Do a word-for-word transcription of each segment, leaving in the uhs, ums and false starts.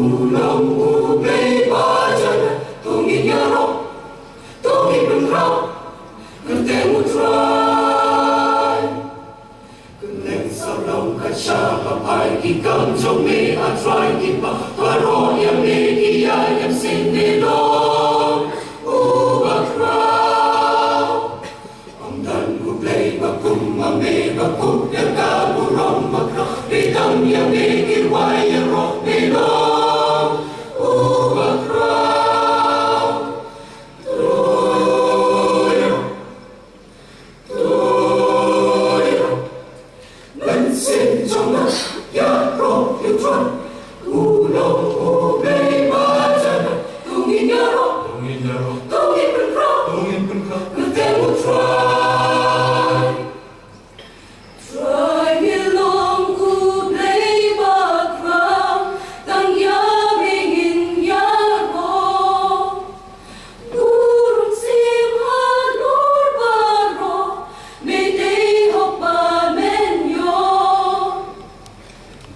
U long U Blei ba janai, to ngin ïaroh, to ngin pynkhraw, kyrteng U Trai. Kylleng sawdong ka jaka phai, ki kam jong me A Trai kiba baroh ïa me ki ïa ïam seng, me long uba khraw. Ym don U Blei ba kum ma me, ba kup ïa ka burom ba khraw. Ba dang ïa me ki rwai ïaroh, me long uba khraw. To ïaroh, to ïaroh, mynsiem jong nga, ïaroh ïa U Trai. U long U Blei ba janai, to ngin ïaroh, to ngin ïaroh, to ngin pynkhraw, to ngin pynkhraw, kyrteng U Trai. Trai, me long U Blei ba khraw, tang ïa me ngin ïaroh. Burom siem halor baroh, me dei hok ba men ïoh.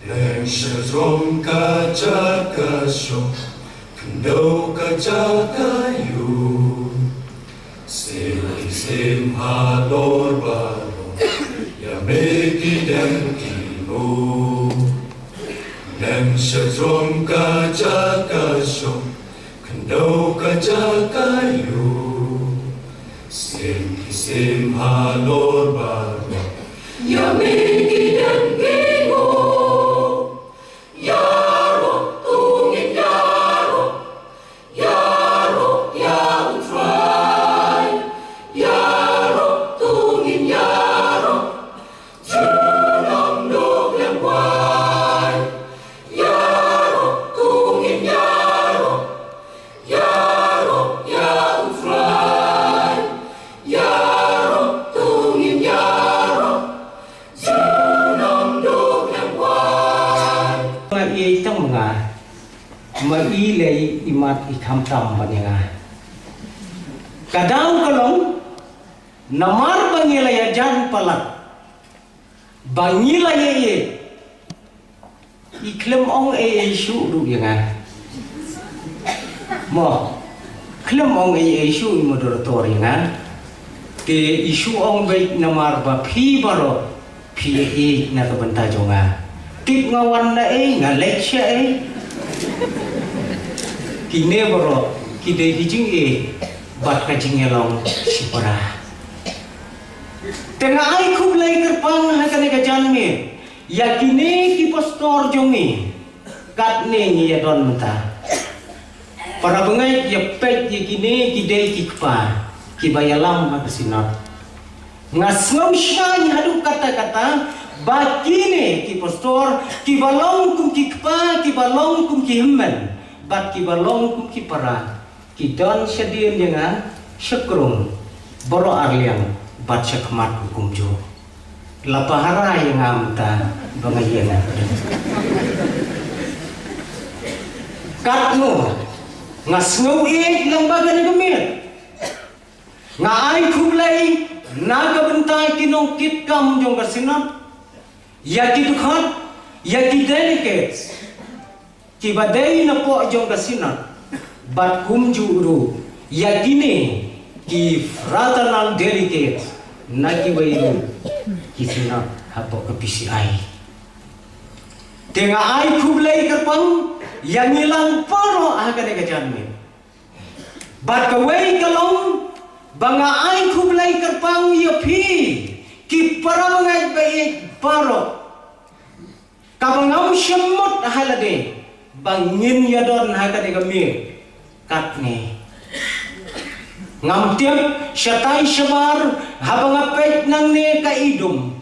Leng sha jrong ka jaka shong, khyndew ka jaka ïuh. Siem ki siem halor baroh, ïa me ki dem ki nguh. Leng sha jrong ka jaka shong, khyndew ka jaka ïuh. Siem ki siem halor baroh, ïa me ki dem ki nguh. Ïaroh, to ngin ïaroh, ïaroh ïa U Trai. Ïaroh, to ngin ïaroh, junom duh lem wai. Ïaroh, to ngin ïaroh, ïaroh ïa U Trai. Ïaroh, to ngin ïaroh, junom duh lem wai. Ma i tang ma nga, ma i lei i mat i khamtam ban ïa nga. Ka daw ka long, namar ba ngi la ïajan palat, ba ngi la ïa i, i khlem ong ei ei shuh ruh ïa nga. Mo, khlem ong ei ei shuh i moderator ïa nga. Te i shu ong beit namar ba phi baroh phi ïa i na ka bynta jong nga. Tip nga wan na ei, nga leit sha ei. Kine baroh ki dei ki jingïeit bad ka jingïalong shipara. Te nga ai khublei kyrpang ha kane ka janmiet ïa kine ki pastor jong ngi. Katne ngi ïa don mynta. Para bangeit, ïa peit ïa kine ki dei ki kpa kiba ïalam ha ka Synod. Nga sngew shai haduh katta katta ba kine ki pastor kiba long kum ki kpa, kiba long kum ki hynmen bad kiba long kum ki para, ki don shadien ïa nga, sha krung baroh arliang bad sha khmat u kumjuh. La pahara ïa nga mynta ba nga ïeng. Katno nga sngew ïeit lang ba kane ka miet. Nga ai khublei na ka bynta ki nongkitkam jong ka Synod, ïa ki dkhot, ïa ki delegates kiba dei na poh jong ka Synod, bad kumjuh ruh ïa kine ki fraternal delegates na kiwei ruh ki Synod hapoh ka P C I. Te nga ai khublei kyrpang ïa ngi lang baroh ha kane ka janmiet. Bad kawei ka long ba nga ai khublei kyrpang ïa phi ki para bangeit ba ïeit baroh. Kaba ngam shym mut ha lade ba ngin ïa don ha kane ka miet katne. Ngam tip shatai shabar haba nga peit nangne ka i dum.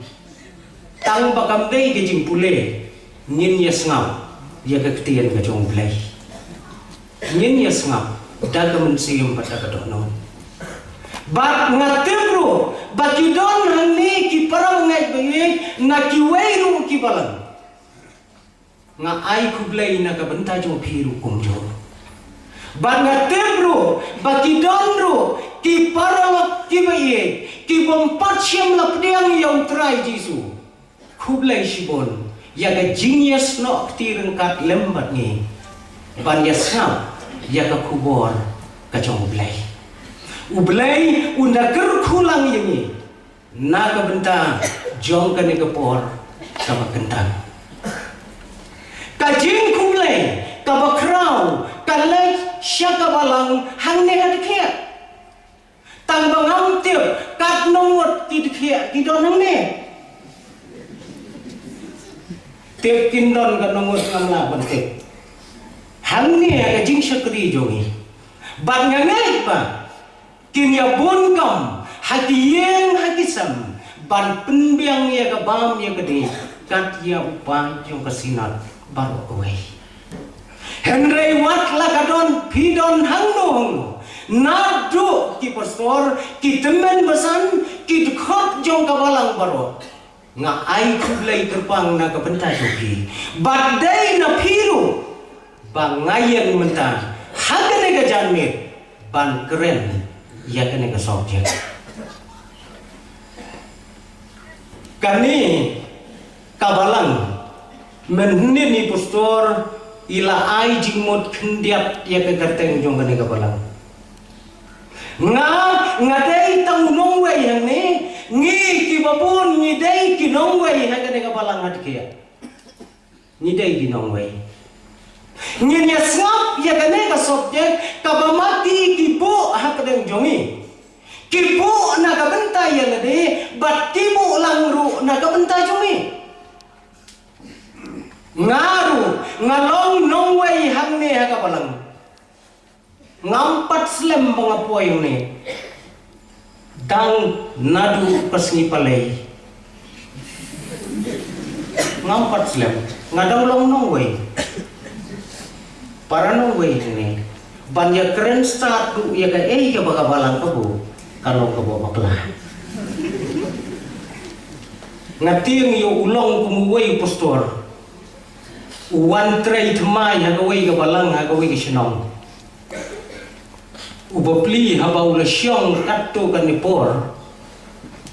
Tang ba kam dei ka jingpule ngin ïa sngap ïa ka ktien ka jong U Blei. Ngin ïa sngap da ka mynsiem bad da ka dohnud. Bad nga tip ruh ba ki don hangne ki para bangeit ba ïeit na kiwei ruh ki balang. Nga ai khublei na ka bynta jong phi ruh kumjuh. Bad nga tip ruh ba ki don ruh ki paralok kiba ïeit ki bym pat shym la pdiang ïa U Trai Jisu. Khublei shibun ïa ka jingïasnoh kti ryngkat lem bad ngi. ban ïa sngap ïa ka khubor ka jong U Blei. U Blei un da kyrkhu lang ïa ngi na ka bynta jong kane ka por kaba kyntang. Ka jingkhublei kaba khraw ka leit sha ka balang hangne ha dkhia. Tang ba ngam tip kat nongut ki dkhia ki don hangne. Tip kin don ka nongut ngam lah ban tip. Hangne ha ka jingshakri jong ngi. Bad nga ngeit ba kin ïa bun kam ha ki ïing ha ki sem ban pynbiang ïa ka bam ïa ka dih kat ïa u paid jong ka Synod baroh kawei. Hynrei wat la ka don phi don hangno hangno, naduh ki pastor, ki tymmen basan, ki dkhot jong ka balang baroh. Nga ai khublei kyrpang na ka bynta jong phi. Bad dei na phi ruh ba nga ïeng mynta ha kane ka janmiet ban kren ïa kane ka subject. Kane ka balang, mynhynnin i pastor i la ai jingmut khyndiat ïa ka kyrteng jong kane ka balang. Nga, nga dei tang u nongwei hangne, ngi kiba bun ngi dei ki nongwei ha kane ka balang ha dkhia. Ngi dei ki nongwei. Ngin ïa sngap ïa kane ka subject kaba ma ki ki buh ha pdeng jong ngi. Ki buh na ka bynta ïa lade bad ki buh lang ruh na ka bynta jong ngi. Nga ruh nga long nongwei hangne ha ka balang. Ngam pat slem ba nga poi hangne. Dang naduh ka sngi Palei. Ngam pat slem. Nga dang long nongwei. Para nongwei hangne. Ban ïa kren stad ruh ïa kaei kaba ka balang ka buh, ka long kaba bakla. Nga tieng ïa u long kum uwei u pastor. U wan trei thymmai ha kawei ka balang ha kawei ka shnong. U bapli haba u la shong katto katne por,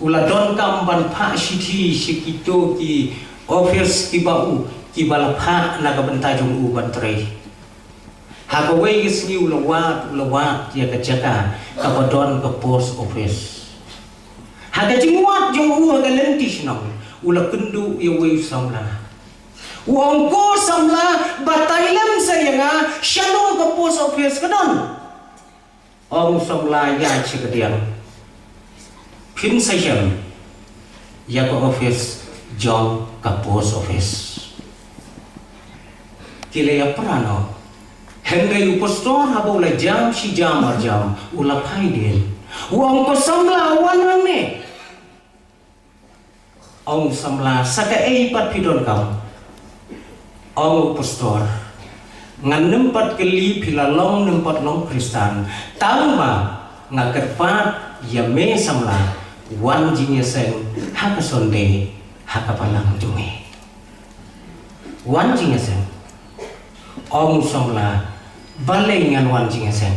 u la donkam ban phah shithi sha kito ki office kiba u, kiba la phah na ka bynta jong u ban trei. Ha kawei ka sngi u la wad, u la wad ïa ka jaka kaba don ka post office. Ha ka jingwad jong u ha ka lynti shnong, u la kynduh ïa uwei u samla. U ong, "Ko samla, batai lem sa ïa nga shano ka post office ka don." Ong u samla, "Ïaid sha ka diang, phin sa shem ïa ka office jong ka post office." Ki la ïa pra noh. Hynrei u pastor haba u la jam shi jam ar jam, u la phai dien. U ong, "Ko samla, wan hangne." Ong u samla, "Sa kaei pat phi donkam?" Ong u pastor, "Ngan nym pat kylli phi la long nym pat long Khristan, tang ba nga kyrpad ïa me samla, wan jingïaseng ha ka Sunday ha ka balang jong ngi. Wan jingïaseng." Ong u samla, "Balei ngan wan jingïaseng?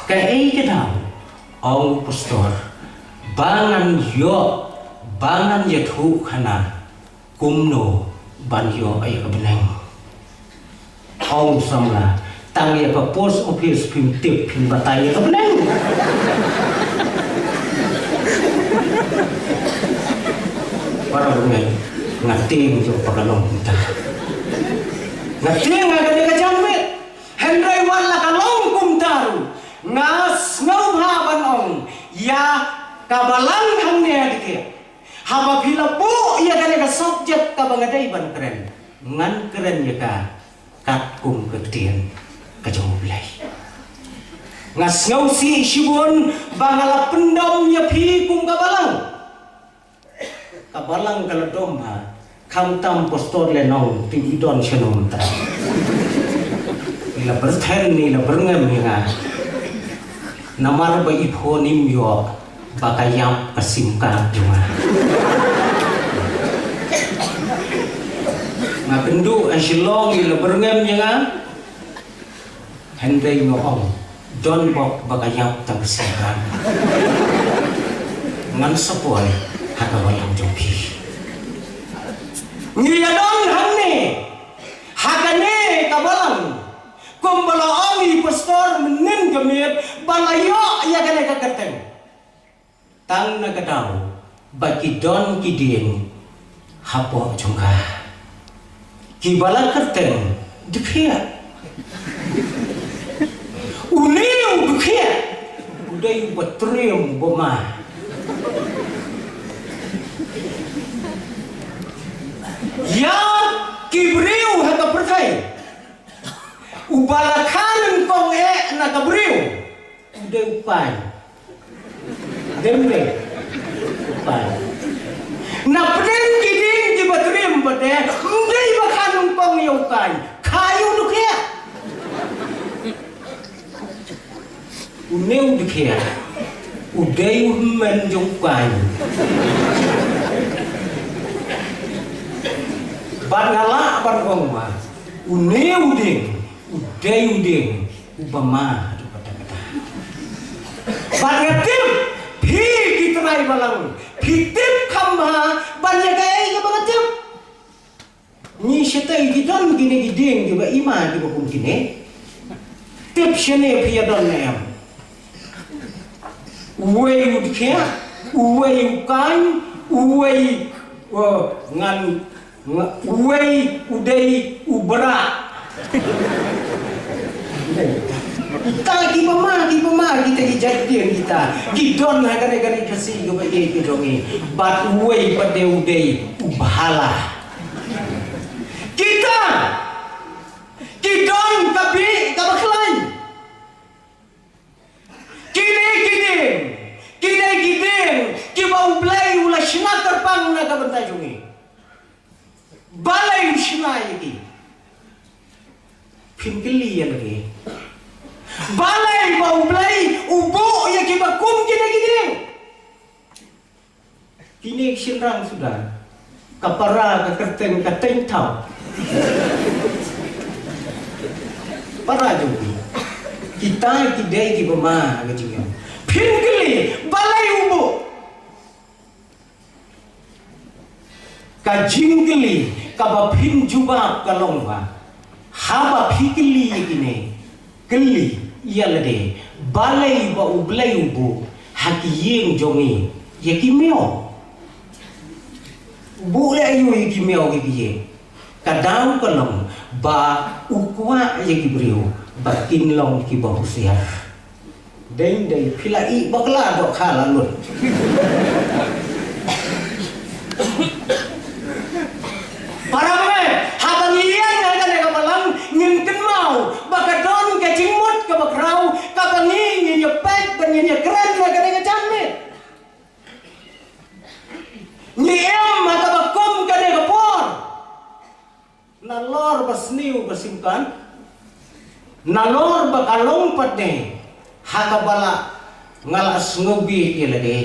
Kaei ka daw?" Ong u pastor, "Ba ngan ïoh, ba ngan ïathuhkhana kumno ban ïoh ïa ka bneng." Ong u samla, "Tang ïa ka post office phim tip, phim batai ïa ka bneng." Para bangeit, nga tieng ïoh ba ka long kumta. Nga tieng ha kane ka janmiet. Hynrei wat la ka long kumta ruh, nga sngewbha ban ong ïa ka balang hangne ha dkhia. Haba phi la buh ïa kane ka subject kaba nga dei ban kren, ngan kren ïa ka katkum ka ktien ka jong U Blei. Nga sngewsih shibun ba nga la pyndom ïa phi kum ka balang. Ka balang ka la dom bha, khamtam pastor Lenong, te i don shano mynta. I la byrthen, i la byrngem ïa nga. Namar ba i phone im ïoh ba ka ïap ka sim card jong nga. Nga kynduh ha Shillong, i la byrngem ïa nga. Hynrei nga ong, don bok ba ka ïap tang ka sim card. Ngan sa poi ha ka balang jong phi. Ngi ïa don hangne ha kane ka balang. pastor mynnin ka miet ba la ïoh ïa kane ka kyrteng. Tang na ka daw ba ki don ki dieng hapoh jong ka. Kiba la kyrteng Dkhriah. Une u Dkhriah u dei uba triem uba ma. Ïa ki briew ha ka pyrthei, uba la kha nyngkong eh na ka briew u dei u Kain. Dei ne em? Kain. Na pdeng ki dieng kiba triem pat de, ym dei ba kha nyngkong ïa u Kain, kha ïa u Dkhriah. Une u Dkhriah u dei u hynmen jong u Kain. Bad nga lah ban ong ba une u dieng u dei u dieng uba ma haduh katta katta. Bad nga tip phi ki trai balang phi tip kham bha ban ïa kaei kaba nga tip. Ngi shatei ki don kine ki dieng kiba i ma kiba kum kine. Tip shane phi ïa don ne em? Uwei u Dkhriah, uwei u Kain, uwei, uh, ngan, nga, uwei u dei u Brah. Kita kiba ma, kiba ma, kita ki jait dieng kita ki don ha kane kane ka si kaba ïeit ka jong ngi. Bad uwei pat de u dei u Bhala. Kita ki don ka bih kaba khlaiñ. Kine ki dieng, kine ki dieng kiba U Blei u la shna kyrpang na ka bynta jong ngi. Balei u shna ïa ki? Phin kylli ïa lade. Balei ba U Blei u buh ïa kiba kum kine ki dieng? Kine ki shynrang suda, ka para ka kyrteng ka Teiñthaw. Para jong ki. Kita ki dei kiba ma ha ka jingim. Phin kylli balei u buh? Ka jingkylli kaba phin jubab ka long ba haba phi kylli ïa kine, kylli ïa lade, balei ba U Blei u buh ha ki ïing jong ngi ïa ki miaw? U buh leh aïu ïa ki miaw ïa ki ïing? Ka daw ka long ba u kwah ïa ki briew ba kin long kiba husiar. Dei dei phi la ïeh bakla dohkha la lut. Para bangeit, haba ngi ïeng ha kane ka balang ngin kynmaw ba ka don ka jingmut kaba khraw kaba ngi ngin ïa peit bad ngin ïa kren ha kane ka janmiet. Ngi im ha kaba kum kane ka por. Nalor ba sniew ba sympan, nalor ba ka long pat de ha kaba la nga la sngewbha ïa lade.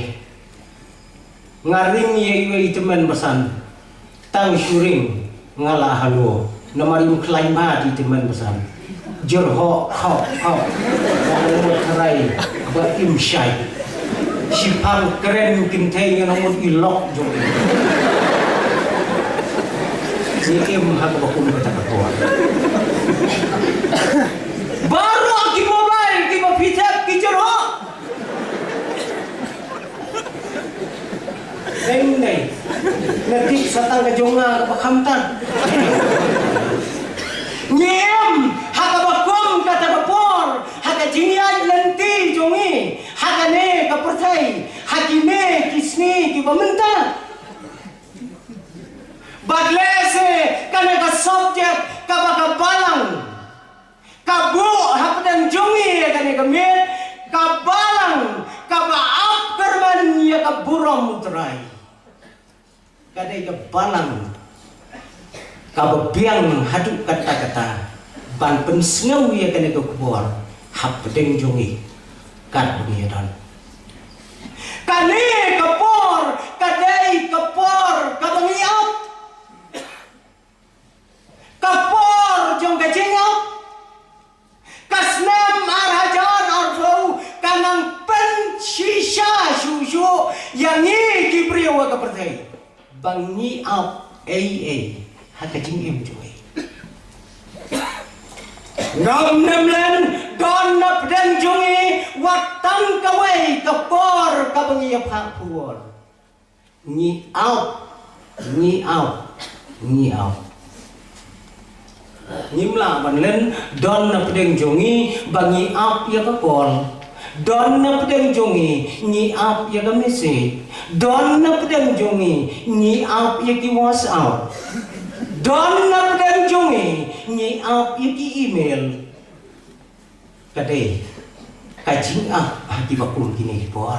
Nga ring ïa iwei i tymmen basan, tang shu ring nga la haluh. Namar ym khlaiñ bha i tymmen basan. Jyrhoh khop khop. Ba u mut tharai ba im shai. Shiphang kren kynthei ngan ong mut i lok jong i. Ngi im ha kaba kum kata ka por. Baroh ki mobile kiba phi thep ki jyrhoh. Dei ne em? Nga tip sa tang ka jong nga kaba khamtam. Ngi im ha kaba kum kata ka por ha ka jingïaid lynti jong ngi ha kane ka pyrthei ha kine ki sngi kiba mynta. Bad lehse kane ka subject kaba ka balang ka buh hapdeng jong ngi ïa kane ka miet, ka balang kaba ap kyrmen ïa ka burom U Trai. Ka dei ka balang kaba biang haduh katta katta ban pynsngew ïa kane ka khubor hapdeng jong ngi katba ngi ïa don. Kane ka por ka dei ka por kaba ngi ap. Ka por jong ka jingïap. Ka snem ar hajar arphew ka nang pynshisha shuh shuh ïa ngi ki briew ha ka pyrthei ba ngi ap ei ei ha ka jingim jong ngi. Ngam nym len don na pdeng jong ngi wat tang kawei ka por kaba ngi ïa phah phuwor. Ngi ap, ngi ap, ngi ap. Ngim lah ban len don na pdeng jong ngi ba ngi ap ïa ka call. Don na pdeng jong ngi ngi ap ïa ka message. Don na pdeng jong ngi ngi ap ïa ki WhatsApp. Don na pdeng jong ngi ngi ap ïa ki email. Ka dei ka jingap ha kiba kum kine ki por.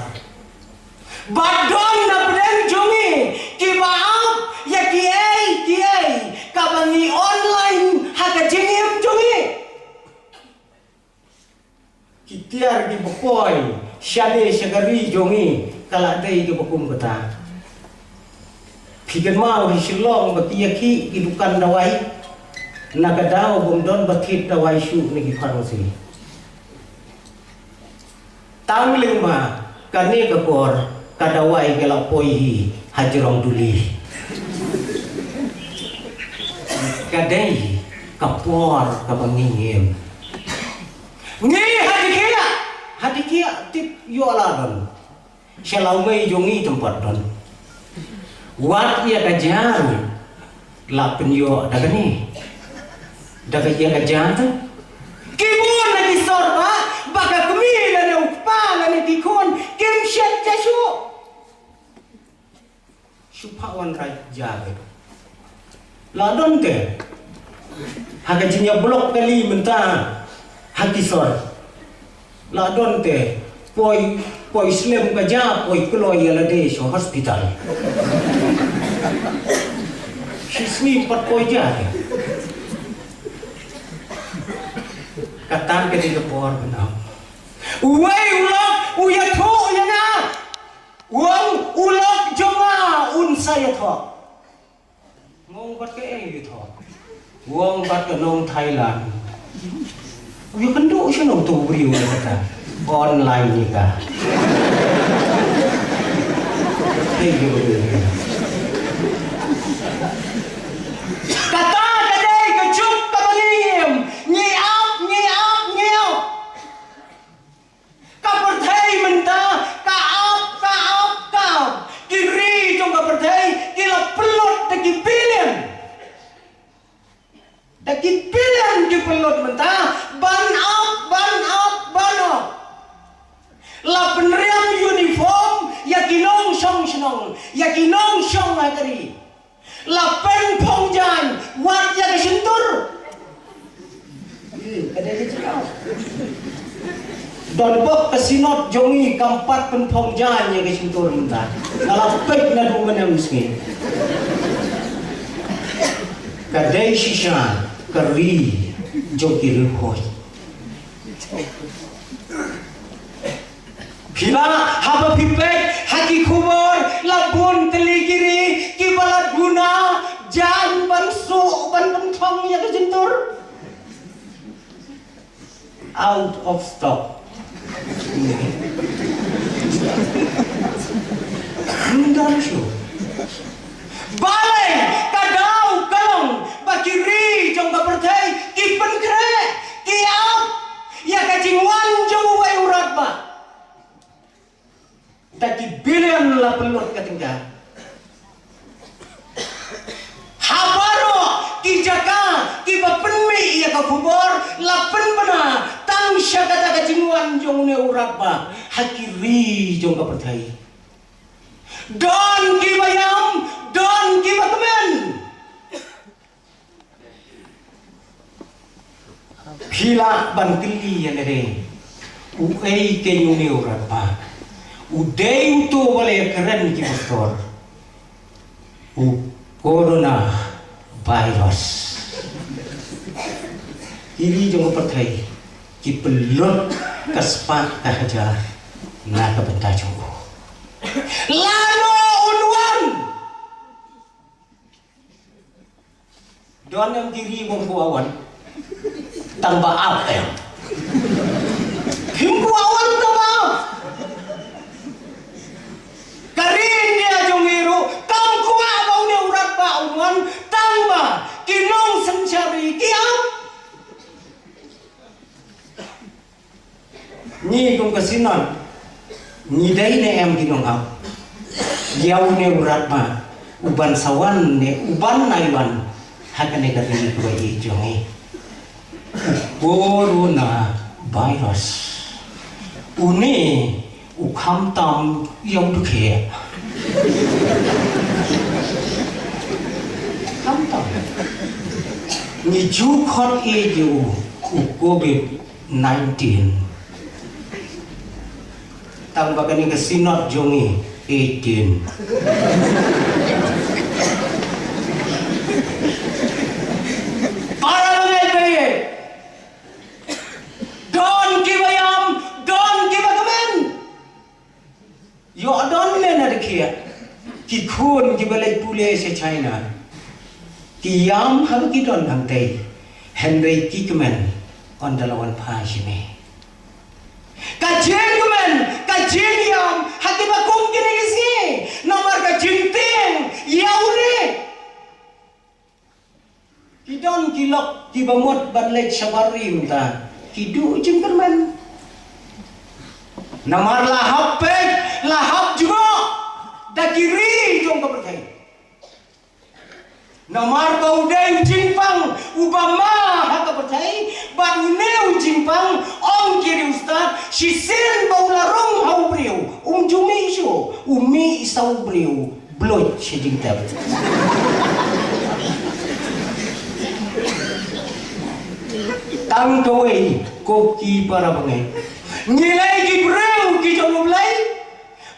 Bad don na pdeng jong ngi kiba ap ïa kiei kiei kaba ngi online ha ka jingim jong ngi. Ki tiar kiba poi shane sha ka ri jong ngi ka la dei kiba kum kata. Phi kynmaw ha Shillong ba ki ïakhih ki dukan dawai na ka daw bym don ba thied dawai shuh na ki pharmacy. Tang lyngba kane ka por ka dawai ka la poi hi ha jrong duli. Ka dei ka por kaba ngi ngim. Ngi ha dikhiah, ha dikhiah tip ïoh la don. Sha lawmei jong ngi tympat don. Wat ïa ka jar la pynïoh da kane. Da ka ïa ka jar te. Ki bun na ki sor ba, ba ka kmie lane u kpa lane ki khun kim shet ja shuh. Shu phah wan rai ja te. La don te. Ha ka jingïa block kali mynta ha ki sor. La don te. Poi, poi slem ka ja, poi kloi ïa lade sha hospital. Shi sngi pat poi ja te. Kata ka dei ka por ba nang. Uwei u lok u ïathuh ïa nga. U ong u lok jong nga un sa ïathuh. Nga ong bad kaei ïathuh? Nga ong bad ka nong Thailand. U ïakynduh shano uto u briew ïa kata? Online ïa ka. Hei, ïa ka. Kata ka dei ka juk kaba ngi im. Ngi ap, ngi ap, ngi ap. Ka pyrthei mynta ka ap, ka ap, ka ap. Ki ri jong ka pyrthei ki la pynlut da ki billion. Da ki billion ki pynlut mynta ban ap, ban ap, ban ap. La pynriam uniform ïa ki nongshong shnong, ïa ki nongshong ha ka ri. La pynphong jaiñ wat ïa ka shyntur. Ka dei ka jingau. Don bok ka Synod jong ngi kam pat pynphong jaiñ ïa ka shyntur mynta. Nga la peit naduh mynne mynsngi. Ka dei shisha ka ri jong ki riewkhuid. Phi la haba phi peit ha ki khubor la bun tylli ki ri kiba la duna jaiñ ban suh ban pynthong ïa ka shyntur. Out of stock. Ym don shuh. Balei ka daw ka long ba ki ri jong ka pyrthei ki pynkhreh, ki ap ïa ka jingwan jong uwei u radbah. Da ki billion la pynlut ka tyngka. Ha baroh ki jaka kiba pynmih ïa ka khubor la pynbna tang sha kata ka jingwan jong une u radbah ha ki ri jong ka pyrthei. Don kiba ïam, don kiba kmen. Phi lah ban kylli ïa lade, uei keiñ une u radbah? U dei uto ba la ïakren ki pastor. U corona virus. Ki ri jong ka pyrthei ki pynlut ka spah ka hajar na ka bynta jong u. Lano un wan? Don em ki ri bym kwah wan tang ba ap em. Kim kwah wan tang ba ap. Ka ri India jong ngi ruh kam kwah ba une u radbah un wan tang ba ki nongsynshar ri ki ap. Ngi kum ka Synod, ngi dei ne em ki nongap ïa une u radbah uban sa wan ne uban nai wan ha kane ka ri kaba ïeit jong ngi? U Corona virus. Une u khamtam ïa u dkhia. Khamtam. Ngi ju khot ïa u, u Covid nineteen. Tang ba kane ka Synod jong ngi eighteen. Para bangeit, don kiba ïam, don kiba kmen. Ïoh don ne na dkhia. Ki khun kiba leit pule sha China, ki ïam haba ki don hangtei, hynrei ki kmen ynda la wan phai shane. Ka jingkmen, ka jingïam ha kiba kum kine ki sngi, namar ka jingtieng ïa une. Ki don ki lok kiba mut ban leit shabar ri mynta, ki duh jingkyrmen. Namar la hap peit, la hap jngoh da ki ri jong ka pyrthei. Namar ba u dei u jingpang uba ma ha ka pyrthei, bad une u jingpang, ong ki riewstad, shisien ba u la rung ha u briew, um ju mih shuh, u mih sa u briew, blood shedding tab. Tang kawei ko ki para bangeit. Ngi lei ki briew ki jong U Blei.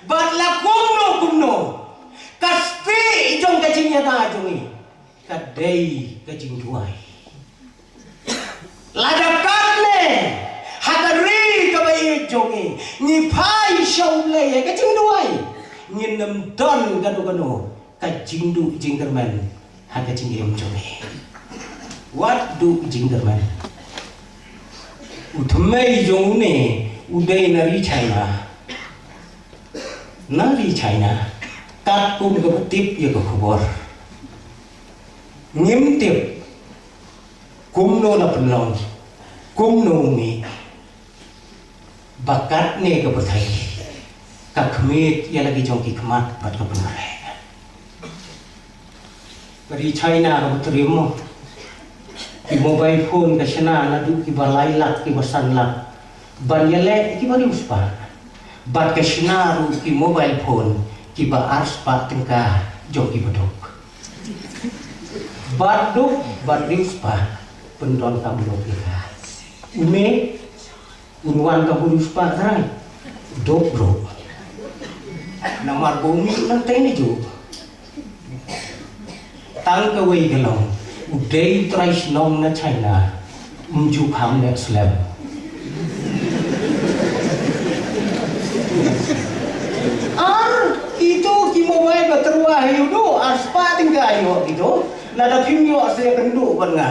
Bad la kumno kumno, ka stieh jong ka jingïada jong ngi ka dei ka jingduwai. Lada katne ha ka ri kaba ïeit jong ngi, ngi phai sha U Blei ha ka jingduwai, ngin nym don kano kano ka jingduh jingkyrmen ha ka jingim jong ngi. Wat duh jingkyrmen. U thymmei jong une u dei na ri China. Na ri China, katkum kaba tip ïa ka khubor, ngim tip kumno la pynlong, kumno u mih, ba katne ka pyrthei ka khmih ïa la ki jong ki khmat bad ka pynrem. Ka ri China kaba triem mo, ki mobile phone ka shna naduh kiba lai lak, kiba san lak, ban ïaleh kiba riewspah. Bad ka shna ruh ki mobile phone kiba arspah tyngka jong kiba duk. Bad duk bad riewspah pyndonkam lok ïa ka. Une un wan ka bun u spah trai. Duk bro. Namar ba u mih nangtei ne ju. Tang kawei ka long, u dei u trai shnong na China. Um ju kham leh slem. Ar kito ki mobile ba tyrwa ha ïu do, ar spah tyngka ïoh kito. Lada phim ïoh sa ïakynduh bad nga.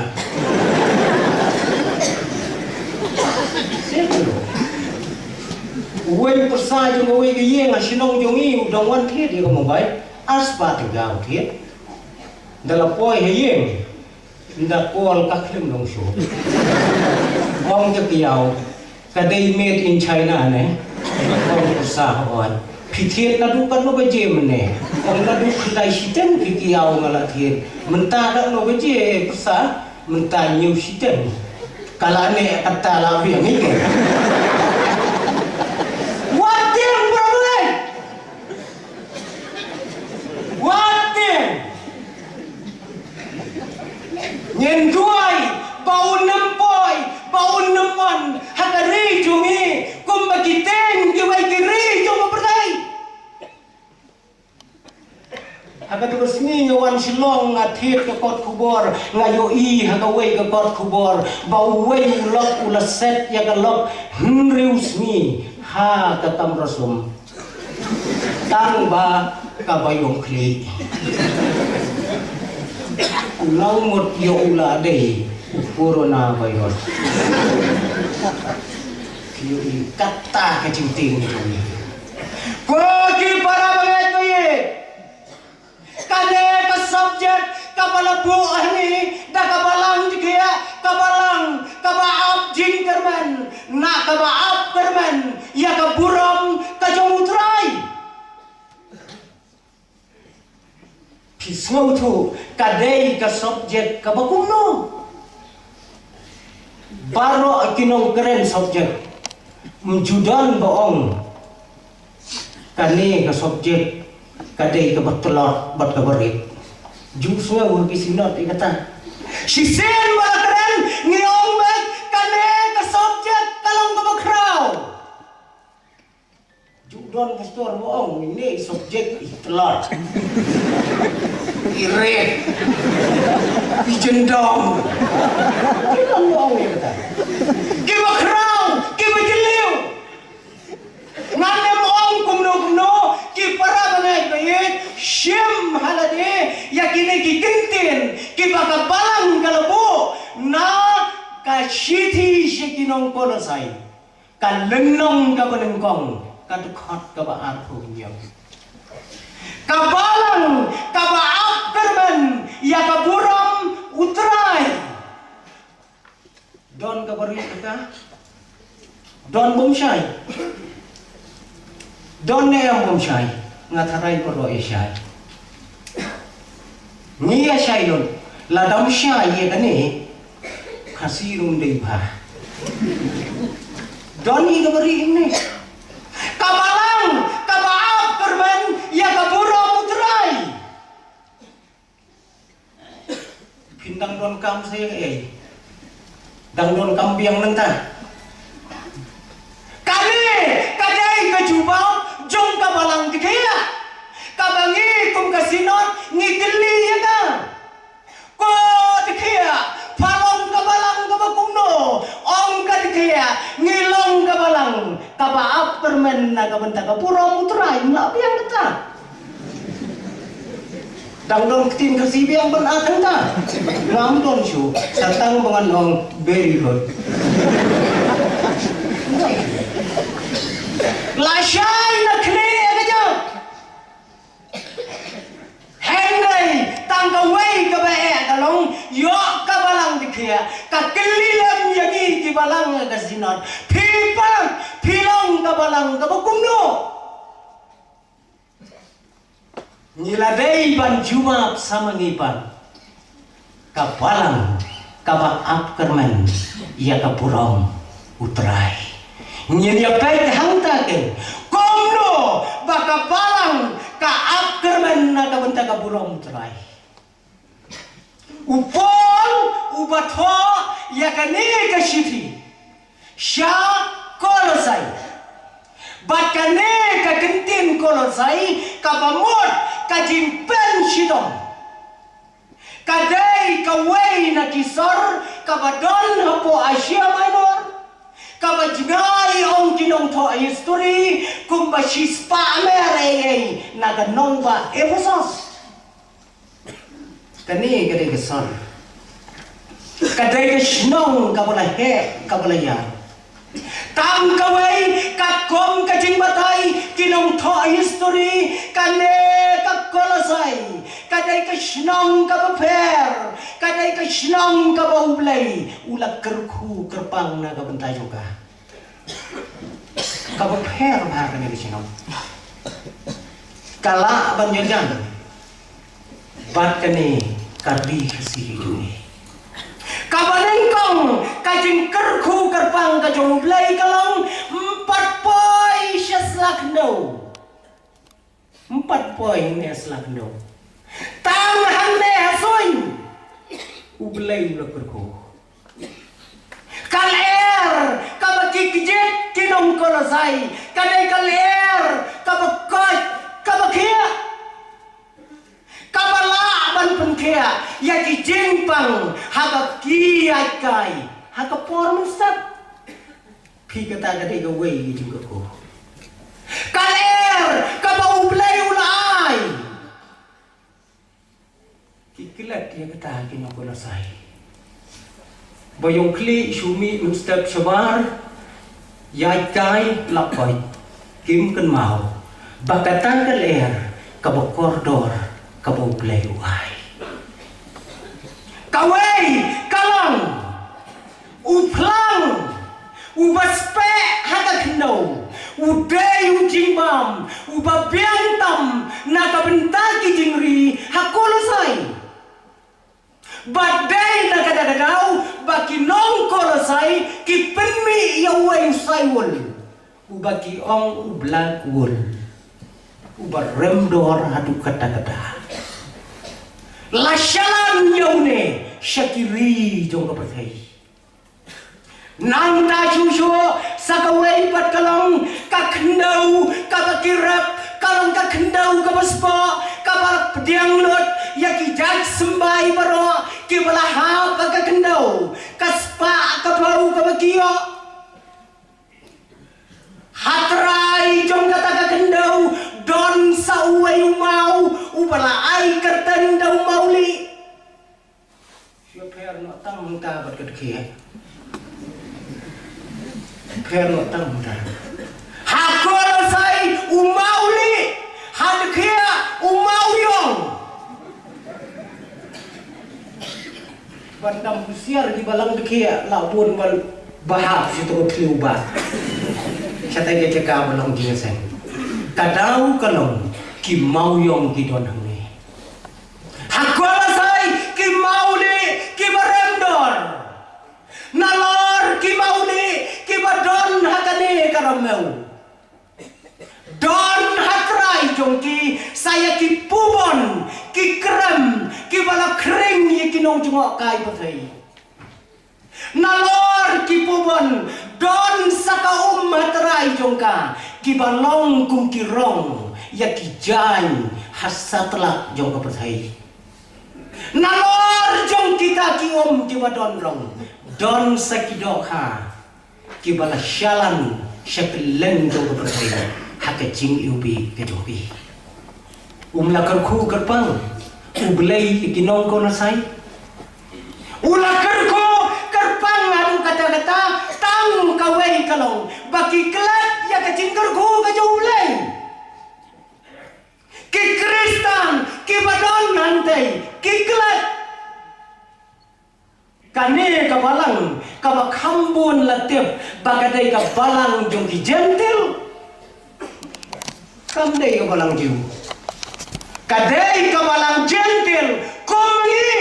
Uwei u pyrsa jong kawei ka ïing ha shnong jong ngi u dang wan thied ïa ka mobile. Ar spah tyngka u thied. Ynda la poi ha ïing, ynda call ka khlem long shuh. Ong ka kynnoh. Ka dei made in China ne. Ong u pyrsa, oi. Phi thied naduh katno baje mynne? Ong naduh khyndai shiteng phi kynnoh nga la thied. Mynta katno baje, eh, pyrsa? Mynta hynñiew shiteng. Ka la neh kata la biang ïa ka. Wat tieng, bro, eh. Wat tieng. Ngin duwai ba un nym poi, ba un nym wan ha ka ri jong ngi kumba ki tieng kiwei ki ri jong ka pyrthei. Ha katu ka sngi nga wan Shillong, nga thied ka kot khubor, nga ïohi ha kawei ka kot khubor ba uwei u lok u la set ïa ka lok hynriew sngi ha ka kamra sum. Tang ba kaba ïong khlieh. U nang mut ïoh u la dei u coronavirus. Ïohi kata ka jingtieng jong ngi. Ko ki para bangeit ba ïeit. Kane ka subject kaba la buh hangne da ka balang jingkhiah, ka balang kaba ap jingkyrmen, na kaba ap kyrmen ïa ka burom ka jong U Trai. Phi sngewthuh ka dei ka subject kaba kumno? Baroh ki nongkren subject, ym ju don ba ong kane ka subject ka dei kaba tlot bad kaba rit. Ju sngew ha ki synod ïa kata. Shisien ba la kren ngi ong beit kane ka subject ka long kaba khraw. Ju don pastor ba ong ine i subject i tlot, i rit, i jyndong. Ki don ba ong ïa kata. Kiba khraw, kiba jylliew. Ngan ym ong kumno kumno, ki para bangeit ba ïeit, shim ha lade ïa kine ki kyntien kiba ka Balang ka la buh na ka shithi sha ki nong Kolosai, ka lynnong kaba nyngkong, ka dkhot kaba arphew hynñiew. Ka Balang kaba ap kyrmen ïa ka burom U Trai. Don kaba rit kata? Don bym shai? Don ne em bym shai? Nga tharai baroh ïa shai. Ngi ïa shai lut. Lada ym shai ïa kane, Khasi ruh ym dei bha. Don hi kaba rit ne. Ka Balang kaba ap kyrmen ïa ka burom U Trai. Phin dang donkam sa ïa kaei? Dang donkam biang nangta. Kane ka dei ka jubab jong ka Balang dkhia. Kaba ngi kum ka Synod ngi kylli ïa ka. Ko dkhia, pha long ka Balang kaba kumno? Ong ka dkhia, ngi long ka Balang kaba ap kyrmen na ka bynta ka burom U Trai. Ym lah biang kata. Dang don ktien Khasi biang ban ap hangta? Ngam don shuh, sa tang ba ngan ong very good. Lashai na khlieh ka jong. Hynrei tang kawei kaba eh ka long, ïoh ka Balang dkhia ka kylli lem ïa ngi ki Balang ka Synod. Phi pat, phi long ka Balang kaba kumno? Ngi la dei ban jubab sa ma ngi pat. Ka Balang kaba ap kyrmen ïa ka burom U Trai. Ngin ïa peit hangta ken kumno ba ka Balang ka ap kyrmen na ka bynta ka burom U Trai. U Paul uba thoh ïa kane ka shithi sha Kolosai. Bad kane ka kyntien Kolosai kaba mut ka jingpynshitom. Ka dei kawei na ki sor kaba don hapoh Asia Minor, kaba jngai ong ki nongthoh history kumba shispah mer eiei na ka nongbah Ephesos. Kane ka dei ka sor, ka dei ka shnong kaba la heh kaba la ïar. Tang kawei katkum ka jingbatai ki nongthoh history, kane ka Kolosai ka dei ka shnong kaba pher, ka dei ka shnong kaba U Blei u la kyrkhu kyrpang na ka bynta jong ka. Kaba pher bha kane ka shnong. Ka lah ban ïajan bad kane ka ri Khasi ka jong ngi. Kaba nyngkong ka jingkyrkhu kyrpang ka jong U Blei ka long, ym pat poi sha sla khyndew. Ym pat poi hangne sla khyndew. Tang hangne ha suiñ U Blei u la kyrkhu. Ka lyer kaba ki kjit ki nong Kolosai ka dei ka lyer kaba koit kaba khiah. Kaba lah ban pynkhiah ïa ki jingpang ha ka ki ïaid kai ha ka por mynstep. Phi, kata ka dei kawei ka jingkyrkhu. Ka lyer kaba U Blei u la ai. Ki klet ïa kata ki nong Kolosai. Ba ïong khlieh shu mih mynstep shabar, ïaid kai la poi, kim kynmaw ba kata ka lyer kaba kordor kaba U Blei u ai. Kawei ka long u phlang Uba speh ha ka khyndew u dei u jingbam uba biang tam na ka bynta ki jingri ha Kolosai. Bad dei na kata ka daw ba ki nong Kolosai ki pynmih ïa uwei u saiwul uba ki ong u black wool, uba rem dor haduh katta katta. La shalan ïa une sha ki ri jong ka pyrthei. Nangta shuh shuh sa kawei pat ka long ka khyndew kaba ki rep, ka long ka khyndew kaba spah, kaba pdiang lut ïa ki jait symbai baroh kiba la hap ha ka khyndew. Ka spah ka phew kaba ki ïoh. Ha trai jong kata ka khyndew don sa uwei u maw uba la ai kyrteng da u Mawlieh. Shu pher noh tang mynta bad ka dkhia. Pher noh tang mynta. Ha Kolosai u Mawlieh, ha dkhia u Mawiong. Ban dam husiar ki balang dkhia la bun ban bahap shu tu tliu ba. Shatai ka jaka ba long jingïaseng. Ka daw ka long ki Mawiong ki don hangne. Ha Kolosai ki Mawlieh kiba rem dor. Nalor ki Mawlieh kiba don ha kane ka ramew. Don ha trai jong ki sa ïa ki pubon ki krem kiba la khring ïa ki nongjngohkai pyrthei. Nalor ki pubon don sa ka um ha trai jong ka kiba long kum ki rong ïa ki jaiñ ha satlak jong ka pyrthei. Nalor jong kita ki um kiba don rong don sa ki dohkha kiba la shalan sha kylleng jong ka pyrthei ha ka jingiwbih ka jong ki. Um la kyrkhu kyrpang U Blei ïa ki nong Kolosai. U la kyrkhu kyrpang haduh katta katta, tang kawei ka long ba ki klet ïa ka jingkyrkhu ka jong U Blei. Ki Khristan kiba don hangtei ki klet. Kane ka balang kaba kham bun la tip ba ka dei ka balang jong ki Jentil. Kam dei ka balang Jiw. Ka dei ka balang Jentil kum ngi.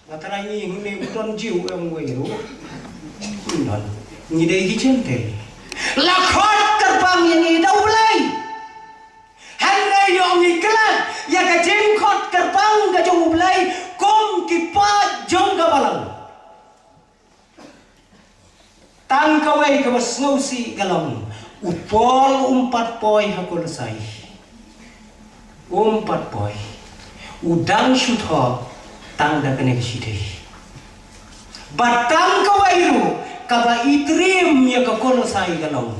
Nga trai ngi hynne u don Jiw em wei ruh. Don. Ngi dei ki Jentil. La khot kyrpang ïa ngi da U Blei. Hynrei ïoh ngi klet ïa ka jingkhot kyrpang ka jong U Blei kum ki paid jong ka balang. Tang kawei kaba sngewsih ka long u Paul um pat poi ha Kolosai. Um pat poi. U dang shu thoh tang da kane ka shithi. Bad tang kawei ruh kaba i triem ïa ka Kolosai ka long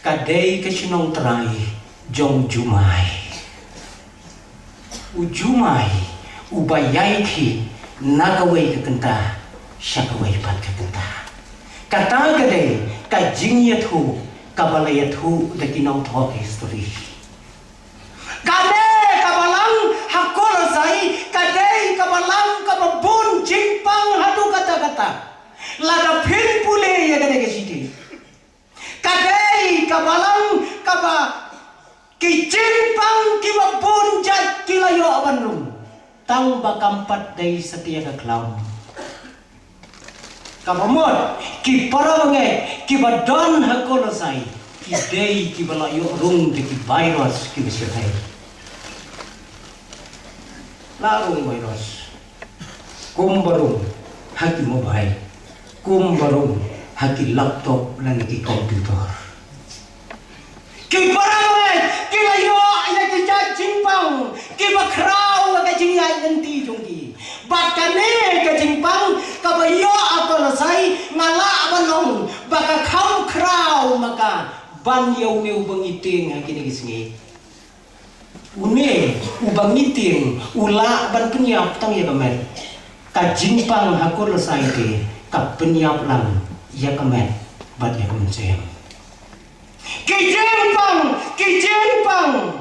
ka dei ka shnong trai jong Jumai. U Jumai uba ïai khih na kawei ka kynta sha kawei pat ka kynta. Kata ka dei ka jingïathuh kaba la ïathuh da ki nongthoh history. Kane ka balang ha Kolosai ka dei ka balang kaba bun jingpang haduh katta katta. Lada phin pule ïa kane ka shithi. Ka dei ka balang kaba ki jingpang kiba bun jait ki la ïoh ban rung. Tang ba kam pat dei satia ka khlaw. Kaba mut ki para bangeit kiba don ha Kolosai ki dei kiba la ïoh rung da ki virus kiba shyrkhei. La rung virus. Kum ba rung ha ki mobile, kum ba rung ha ki laptop lane ki computer. Ki para bangeit ki la ïoh ïa ki jait jingpang kiba khraw ha ka jingïaid lynti jong ki. Bad kane ka jingpang kaba ïoh ha Kolosai nga lah ban ong ba ka kham khraw ma ka ban ïa une uba ngi tieng ha kine ki sngi. Une uba ngi tieng u lah ban pynïap tang ïa ka met. Ka jingpang ha Kolosai te ka pynïap lang ïa ka met bad ïa ka mynsiem. Ki jingpang, ki jingpang,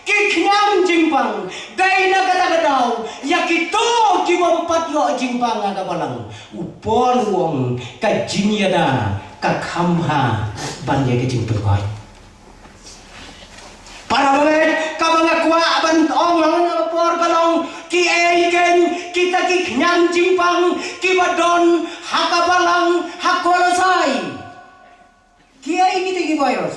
ki khñiang jingpang dei na kata ka daw ïa kito ki bym pat ïoh jingpang ha ka balang. U Paul u ong ka jingïada ka kham bha ban ïa ka jingpynkoit. Para bangeit, kaba nga kwah ban ong ha kane ka por ka long, kiei keiñ kita ki khñiang jingpang kiba don ha ka balang ha Kolosai? Kiei kita ki virus?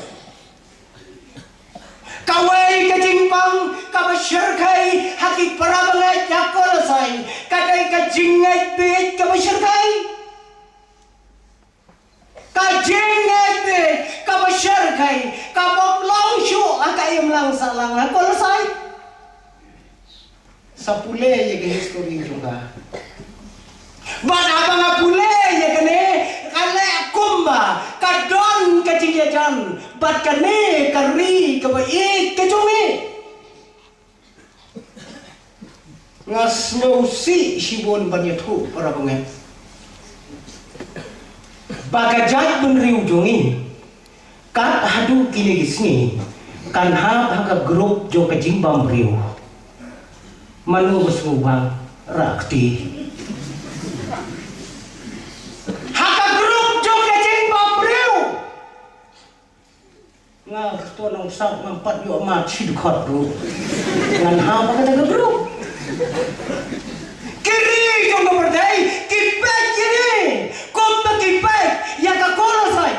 Kawei ka jingpang kaba shyrkhei ha ki para bangeit ha Kolosai ka dei ka jingngeit bieit kaba shyrkhei. Ka jingngeit bieit kaba shyrkhei, kabym long shuh ha ka imlang sahlang ha Kolosai. Sa pule ïa ka histori jong ka. Bad haba nga pule ïa kane, ka leh kumba ka don ka jingïajan bad kane ka ri kaba ïeit ka jong ngi. Nga sngewsih shibun ban ïathuh para bangeit ba ka jaitbynriew jong ngi kat haduh kine ki sngi kan hap ha ka grup jong ka jingbam briew. Mano ba sngewbang rah kti ha ka grup jong ka jingbam briew? Nga to nong sap ngam pat ïoh mat shi dkhot ruh. Ngan hap ha kata ka grup. Ki ri jong ka pyrthei ki peit ïa ngi kumba ki peit ïa ka Kolosai.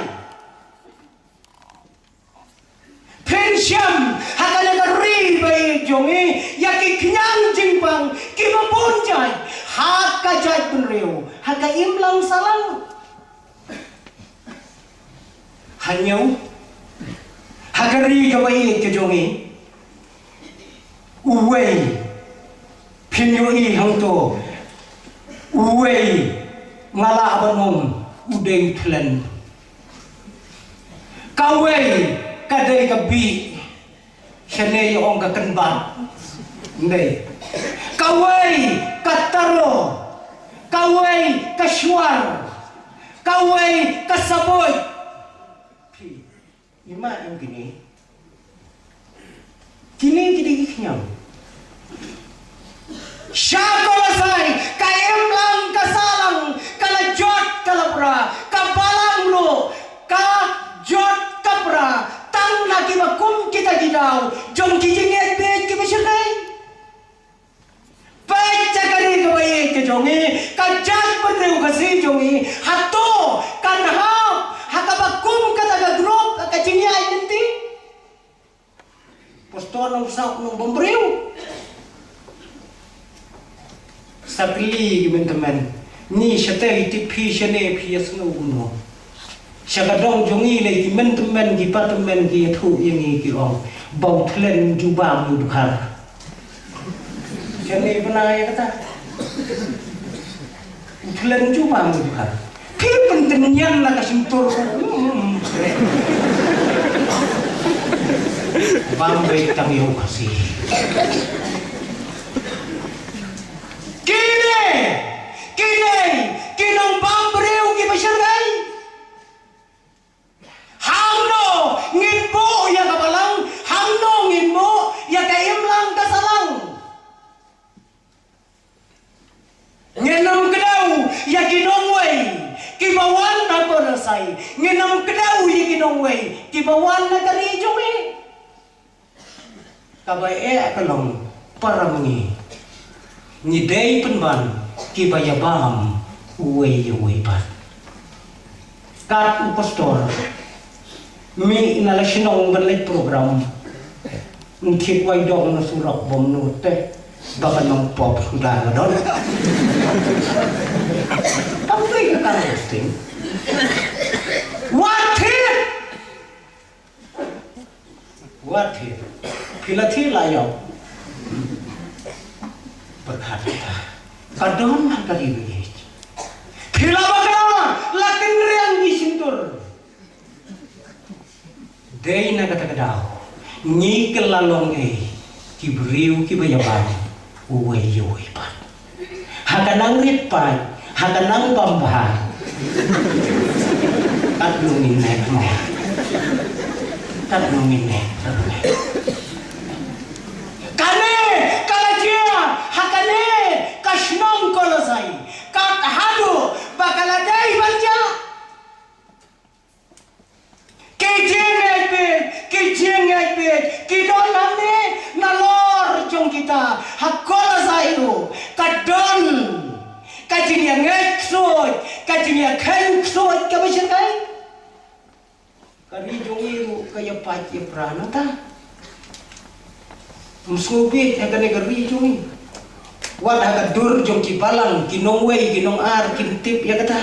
Phin shem ha kane ka ri ba ïeit jong ngi ïa ki khñiang jingpang kiba bun jait ha ka jaitbynriew ha ka imlang sahlang. Hynñiew, ha ka ri kaba ïeit ka jong ngi, uwei, phin ïohi hangto, uwei, nga lah ban ong, u dei u thlen. Kawei ka dei ka bih. Shane ïa ong ka kynbat. Ndei. Kawei ka taro. Kawei ka shuar. Kawei ka sabuit. Phi, i ma ïa kine. Kine ki dei ki khñiang. Sha Kolosai, ka imlang ka sahlang, ka la jot ka la pra, ka balang ruh, ka jot ka pra, tang na kiba kum kita ki daw, jong ki jingngeit bieit kiba shyrkhei. Peit ïa ka ri kaba ïeit ka jong ngi, ka jaitbynriew Khasi jong ngi, hato kan hap ha kaba kum kata ka grup, ha ka jingïaid lynti? Pastor nong sap nong bymbriew. Sa kylli ki men tymmen. Ngi shatei tip phi shane phi ïa sngew kumno. Sha ka dong jong ngi lei ki men tymmen ki pa tymmen ki ïathuh ïa ngi ki ong. Ba u thlen jubab u dkhar. Shane bna ïa kata. U thlen jubab u dkhar. Phi pyntynñian na ka shyntur. Hmm, hmm, hmm. Bam beit tang ïa u Khasi. Kine, kine, ki nongbam briew kiba shyrkhei. Hangno ngin buh ïa ka balang, hangno ngin buh ïa ka imlang ka sahlang. Ngin ym kdew ïa ki nongwei kiba wan na Kolosai. Ngin ym kdew ïa ki nongwei kiba wan na ka ri jong ngi. Kaba eh ka long para ma ngi. Ngi dei pynban kiba ïabam uwei ïa uwei pat. Kat u pastor. Mih na la shnong ban leit program. Ngi khit wai dong na surok bym nut te. Ba ka nongpop suda nga don. Tam dei ka kar sting. Wat thir. Wat thir. Phi la thir la ïoh. Pyrkhat kita. Ka don ha ka ri bangeit. Phi la bakla la kynriang ki shyntur. Dei na kata ka daw ngi kylla long ei ki briew kiba ïabam uwei ïa uwei pat. Ha ka nang rit paid, ha ka nang bam bha. Kat nong ine mo. Kat nong ine. Kane ka la jia ha kane ka shnong ka la dei ban jah. Ki jingngeit beit, ki jingngeit beit ki don hangne nalor jong kita. Ha Kolosai ruh ka don ka jingïangeit ksuid, ka jingïakheiñ ksuid kaba shyrkhei. Ka ri jong ngi ruh ka ïapait ïapra nangta. Ym sngewbha ïa kane ka ri jong ngi. Wat ha ka dur jong ki balang, ki nongwei, ki nongar, kim tip ïa kata.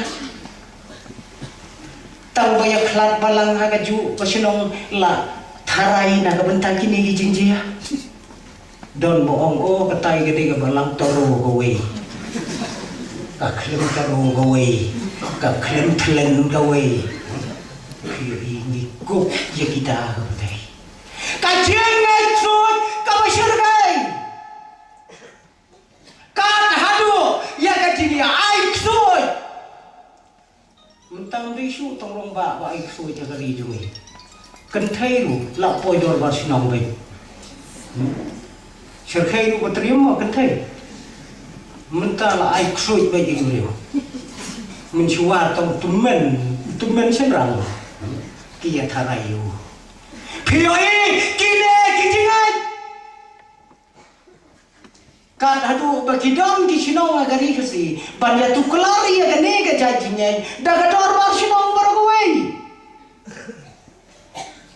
Tang ba ïakhlad balang ha kajuh ka shnong la tharai na ka bynta kine ki jingjia. Don ba ong, o, katai ka dei ka balang taro kawei. Ka khlem taro kawei. Ka khlem thlen kawei. Phi ïohi ngi kup ïa kita ka batai. Ka jingngeit ksuid kaba shyrkhei. Kat haduh ïa ka jingïa ai ksuid. Mynta ym dei shuh tang rangbah ba ai ksuid ïa ka ri jong ngi. Kynthei ruh la poi dorbar shnong beit. Hmm? Shyrkhei ruh ba triem ma kynthei. Mynta la ai ksuid beit ïa u briew. Mynshuwa tang tymmen, tymmen shynrang. Hmm? Ki ïa tharai ïa u. Phi ïohi kine ki jingngeit. Kat haduh ba ki don ki shnong ha ka ri Khasi ban ïa tuklar ïa kane ka jait jingngeit da ka dorbar shnong baroh kawei.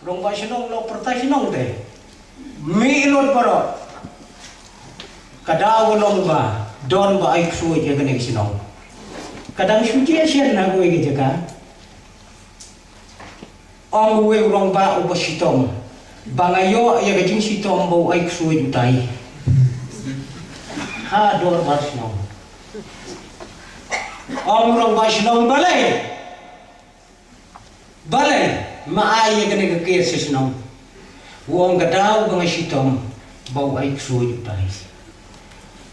Rangbah shnong la pyrta shnong te. Mih lut baroh. Ka daw ka long ba don ba ai ksuid ïa kane ka shnong. Ka dang shu jia shen ha kawei ka jaka. Ong uwei u rangbah uba shitom ba nga ïoh ïa ka jingshitom ba u ai ksuid utai. Ha dorbar shnong. Ong u rangbah shnong balei? Balei ma ai ïa kane ka case sha shnong? U ong ka daw ba nga shitom ba u ai ksuid utai.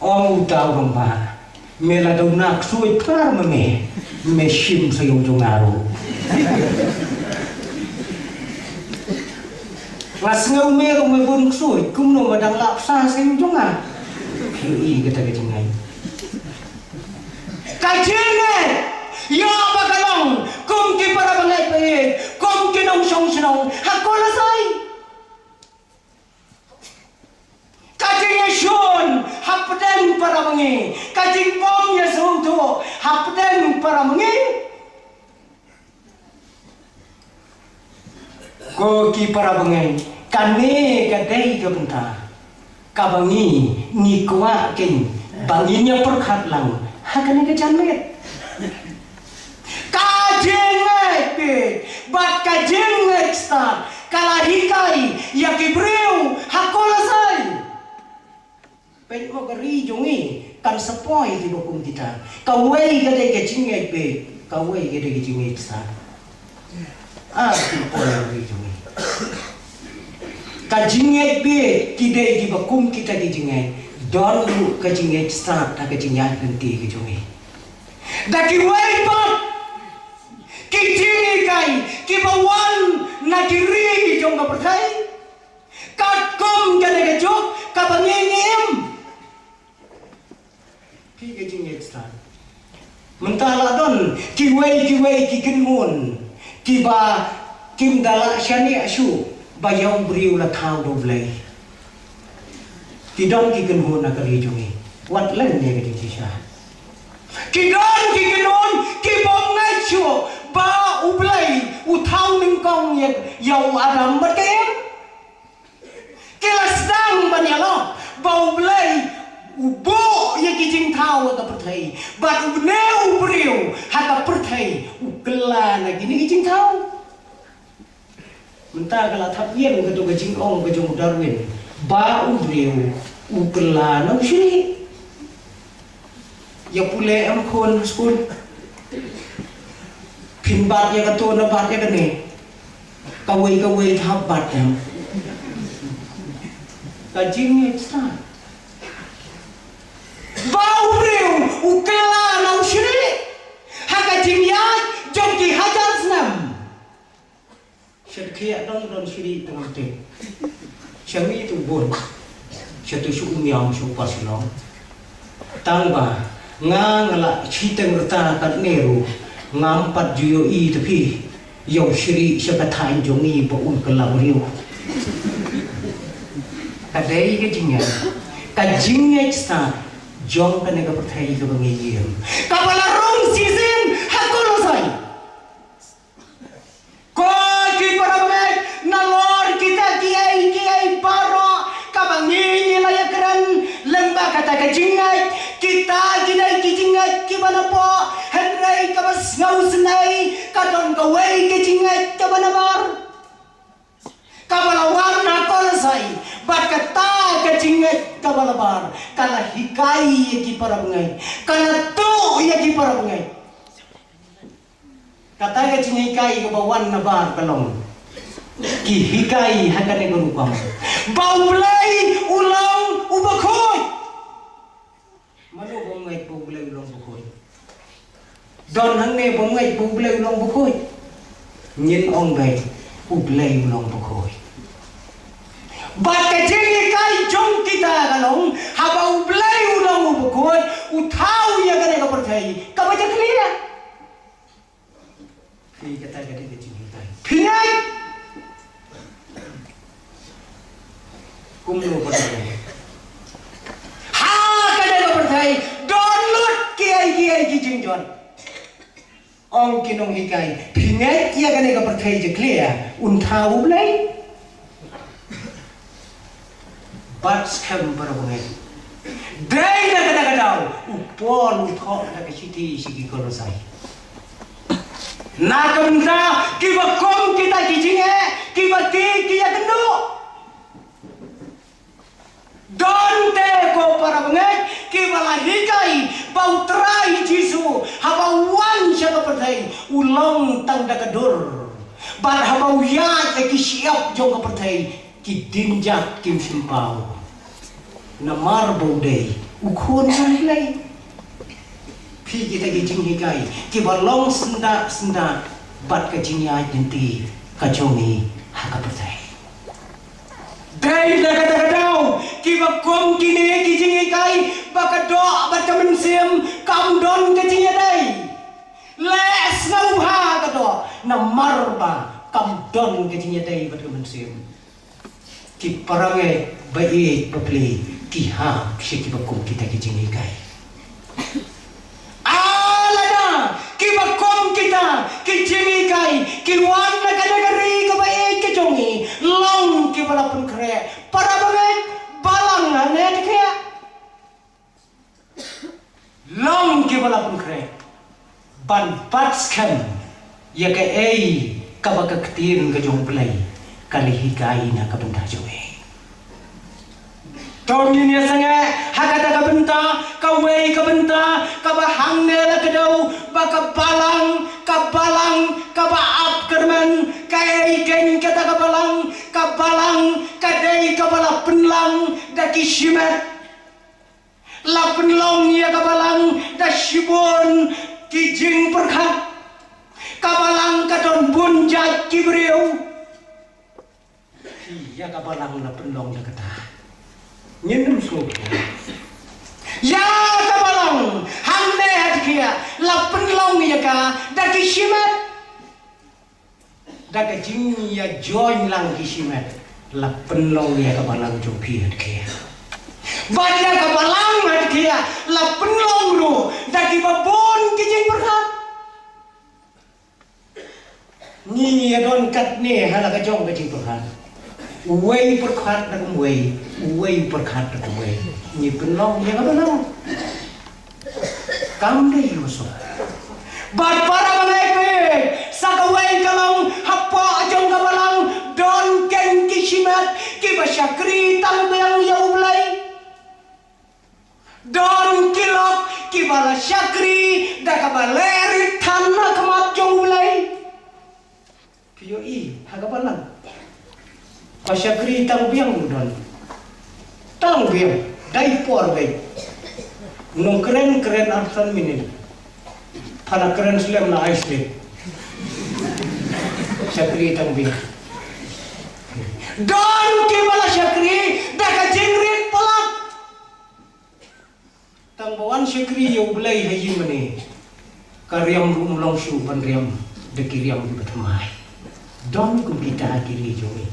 Ong uta u rangbah, me la duna ksuid phar ma me, me shim sa ïa u jong nga ruh. Nga sngew me ruh me bun ksuid, kumno me dang lah psa sa ïa u jong nga. Phi ïohi kata ka jingngeit. Ka jingngeit ïa ba ka long kum ki para bangeit bangeit, kum ki nongshong shnong ha Kolosai. Ka jingïashun hapdeng para bangeit, ka jingbym ïasngewthuh hapdeng para bangeit. Ko ki para bangeit, kane ka dei ka bynta kaba ngi, ngi kwah kein ba ngin ïa pyrkhat lang ha kane ka janmiet. Ka jingngeit beit bad ka jingngeit stad ka la hikai ïa ki briew ha Kolosai. Peit mo ka ri jong ngi kan sa poi kiba kum kita. Kawei ka dei ka jingngeit beit, kawei ka dei ka jingngeit stad. Ah, ki poi ka ri jong ngi. Ka jingngeit beit ki dei kiba kum kita ki jingngeit. Don ruh ka jingngeit stad ha ka jingïaid lynti ka jong ngi. Da kiwei pat ki jinghikai kiba wan na ki ri jong ka pyrthei. Katkum kane ka juk kaba ngi ngi im. Phi ka jingngeit stad. Mynta la don kiwei kiwei ki kynhun kiba kim da lah shaniah shuh ba ïa u briew la thaw da U Blei. Ki don ki kynhun na ka ri jong ngi. Wat leh ïa ka jingshisha. Ki don ki kynhun kibym ngeit shuh ba U Blei u thaw nyngkong ïa, ïa u Adam bad ka Eve. Ki la sdang ban ïalap ba U Blei u buh ïa ki jingthaw ha ka pyrthei bad une u briew ha ka pyrthei u kylla na kine ki jingthaw. Mynta ka la thap ïeng kato ka jingong ka jong u Darwin ba u briew u kylla na u shrieh. Ïa pule em khun skul. Phin bat ïa kato na bat ïa kane. Kawei kawei hap bat em. Ka jingngeit stad. Ba u briew u kylla na u shrieh ha ka jingïaid jong ki hajar snem. Sha ta khiah don don shrieh tang te. Sha ngi tu bun. Sha tu shu um ïam shu pas long. Tang ba Nga nga la shiteng rta katne ruh, ngam pat ju ïohi te phi. Ïoh shiri sha ka thaiñ jong ngi ba un kylla briew. Ka dei ka jingngeit, ka jingngeit stad jong kane ka pyrthei kaba ngi ïeng, kaba la rung shisien ha Kolosai. Ko ki para bangeit, nalor kita kiei kiei baroh kaba ngi ngi la ïakren lyngba kata ka jingngeit, kita ki dei ki jingngeit kiba napoh, hynrei kaba sngewsynei ka don kawei ka jingngeit kaba nabar, kaba la wan na Kolosai. Bad kata ka jingngeit kaba nabar ka la hikai ïa ki para bangeit, ka la tuh ïa ki para bangeit. Kata ka jinghikai kaba wan nabar ka long, ki hikai ha kane ka rukom ba U Blei u long uba khuid. Mano bym ngeit ba U Blei u long uba khuid? Don hangne bym ngeit ba U Blei u long uba khuid? Ngin ong beit, U Blei u long uba khuid. Bad ka jinghikai jong kita ka long, haba U Blei u long uba khuid, u thaw ïa kane ka pyrthei kaba jakhlia. Phi, kata ka dei ka jinghikai. Phi ngeit? Kumno ba don? Ha kane ka pyrthei don lut kiei kiei ki jingjot. Ong ki nonghikai, phi ngeit ïa kane ka pyrthei jakhlia un thaw U Blei? Bad skhem para bangeit, dei na kata ka daw u Paul u thoh da ka shithi sha ki Kolosai. Na ka bynta kiba kum kita ki jingeh, kiba ti ki ïakynduh. Don te ko para bangeit kiba la hikai ba U Trai Jisu haba u wan sha ka pyrthei u long tang da ka dur. Bad haba u ïaid ïa ki shyiap jong ka pyrthei, ki dynjat kim shym paw. Namar ba u dei u Khun jong U Blei. Phi, kita ki jinghikai kiba long syndah syndah bad ka jingïaid lynti ka jong ngi ha ka pyrthei. Dei na kata ka daw kiba kum kine ki jinghikai ba ka doh bad ka mynsiem kam don ka jingïadei. Leh sngewbha ka doh, namar ba kam don ka jingïadei bad ka mynsiem. Ki para ngeit ba ïeit ba plie, ki hap sha kiba kum kita ki jinghikai. Lada kiba kum kita ki jinghikai ki wan na kane ka ri kaba ïeit ka jong ngi, long kiba la pynkhreh. Para bangeit, balang hangne ha dkhia. Long kiba la pynkhreh ban bat skhem ïa kaei kaba ka ktien ka jong U Blei ka la hikai na ka bynta jong ngi. To ngin ïa sangeh ha kata ka bynta, kawei ka bynta kaba hangne la kdew ba ka balang, ka balang kaba ap kyrmen. Kaei keiñ kata ka balang? Ka balang ka dei kaba la pynlang da ki shimet. La pynlong ïa ka balang da shibun ki jingpyrkhat. Ka balang ka don bun jait ki briew. Ïa ka balang la pynlong da kata. Ngin ym sngewthuh. Ïa ka balang hangne ha dkhia la pynlong ïa ka da ki shimet. Da ka jingïajoin lang ki shimet la pynlong ïa ka balang jong phi ha dkhia. Bad ïa ka balang ha dkhia la pynlong ruh da kiba bun ki jingpyrkhat. Ngi ïa don katne ha la ka jong ka jingpyrkhat. Uwei pyrkhat da kumwei, uwei pyrkhat da kumwei. Ngi pynlong ïa ka balang. Kam dei ïa u suk. Bad para bangeit, sa kawei ka long, hapoh jong ka balang don keiñ ki shimet kiba shakri tang biang ïa U Blei. Don ki lok kiba la shakri da kaba leh rit than ha khmat jong U Blei. Phi ïohi ha ka balang ba shakri tang biang u don. Tang biang, dei por beit. Nong kren kren arphew san minit. Pha la kren slem la ai slem. Shakri tang biang. Don kiba la shakri da ka jingrit palat. Tang ba wan shakri ïa U Blei ha ïing mane, ka riam ruh ym long shuh ban riam da ki riam kiba thymmai. Don kum kita ha ki ri jong ngi.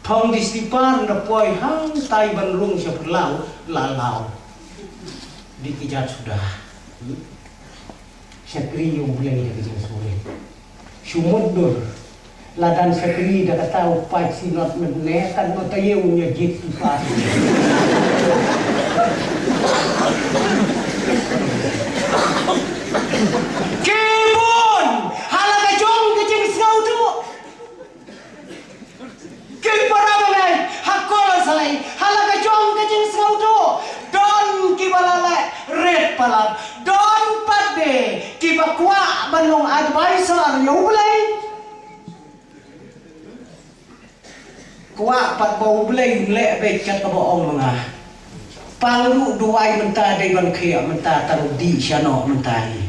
Phong dei slipar, ynda poi hangtai ban rung sha phyllaw, la law. Dei ki jait suda. Shakri ïa U Blei da ka jingsngewrit. Shu mutdur. La dang shakri da kata u paid synod mynne, kan ba taïew ïa jied u paid. Ki bun ha la ka jong ka jingsngewthuh. Ki para bangeit ha Kolosai, ha la ka jong ka jingsngewthuh, don kiba la leh rit palat, don pat de kiba kwah ban long advisor ïa U Blei. Kwah pat ba U Blei un leh beit kat kaba ong ma nga. Pang ruh duwai mynta dei ban khia mynta, tang dih shano mynta hi.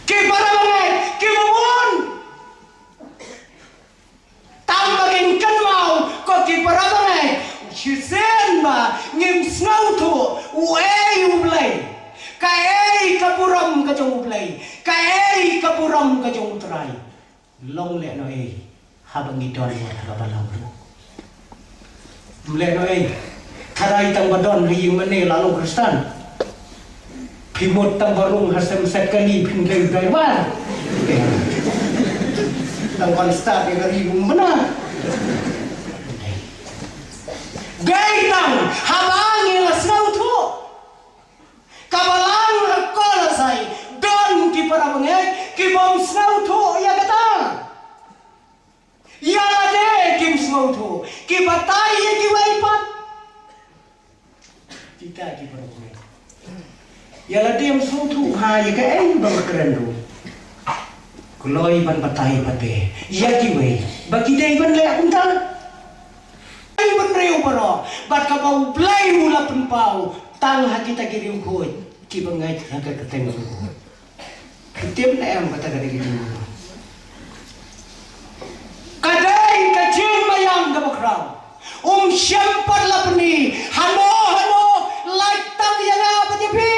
Ki para bangeit kiba bun. Tang ba ngin kynmaw ko ki para bangeit, shisien ba ngim sngewthuh uei U Blei, kaei ka burom ka jong U Blei, kaei ka burom ka jong U Trai. Long lehnohei haba ngi don wat ha kaba lam ruh. Ym lehnohei. Tharai tang ba don ha ïing mane la long Khristan. Phi mut tang ba rung ha sem set kali phin dei driver. Tang ban start ïa ka ri um bna. Dei tang haba ngi la sngewthuh. Kaba lang ha Kolosai don ki para bangeit ki bym sngewthuh ïa kata. Ïa lade kim sngewthuh, ki batai ïa kiwei pat. Kita ki para bangeit. Ïa lade ym sngewthuh ha ïa kaei ba nga kren ruh. Kloi ban batai pat ïa kiwei ba ki dei ban leh kumta. Ban briew baroh bad kaba U Blei u la pynpaw tang ha kita ki riewkhuid kiba ngeit ha ka kyrteng jong u. Phi tip ne em kata ka dei ka jingmut? Ka dei ka jingmaïan kaba khraw. Um shym pat la pyni hano hano, lait tang ïa nga bad ïa phi.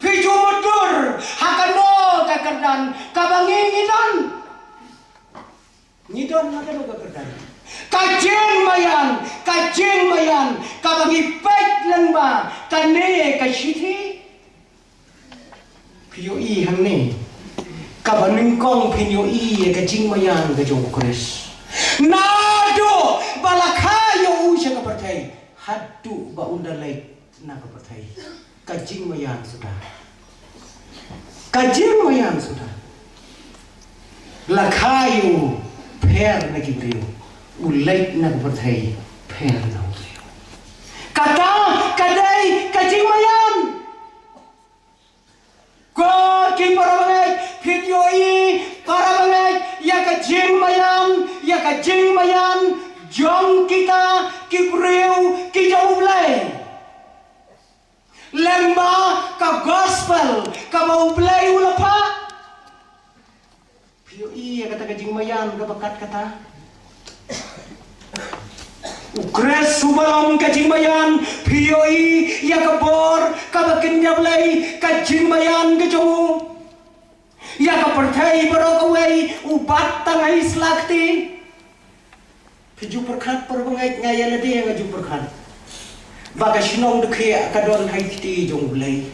Phi ju mutdur ha kano ka kyrdan kaba ngi ngi don. Ngi don ha kano ka kyrdan? Ka jingmaïan, ka jingmaïan kaba ngi peit lyngba kane ka shithi. Phi ïohi hangne, kaba nyngkong phin ïohi ïa ka jingmaïan ka jong U Khrist. Naduh ba la kha ïa u sha ka pyrthei haduh ba un da leit na ka pyrthei. Ka jingmaïan suda. Ka jingmaïan suda. La kha ïa u pher na ki briew, u leit na ka pyrthei pher na u briew. Kata ka dei ka jingmaïan. Ko ki para bangeit, phin ïohi para bangeit ïa ka jingmaïan, ïa ka jingmaïan jong kita ki briew ki jong U Blei. Lyngba ka gospel kaba U Blei u la phah. Phi ïohi ïa kata ka jingmaïan kaba kat kata? U Khrist uba long ka jingmaïan, phi ïohi ïa ka bor kaba kynja Blei, ka jingmaïan ka jong u. Ïa ka pyrthei baroh kawei u bat tang ha i sla kti. Phi ju pyrkhat para bangeit, nga ïa lade nga ju pyrkhat ba ka shnong Dkhriah ka don ha i kti jong U Blei.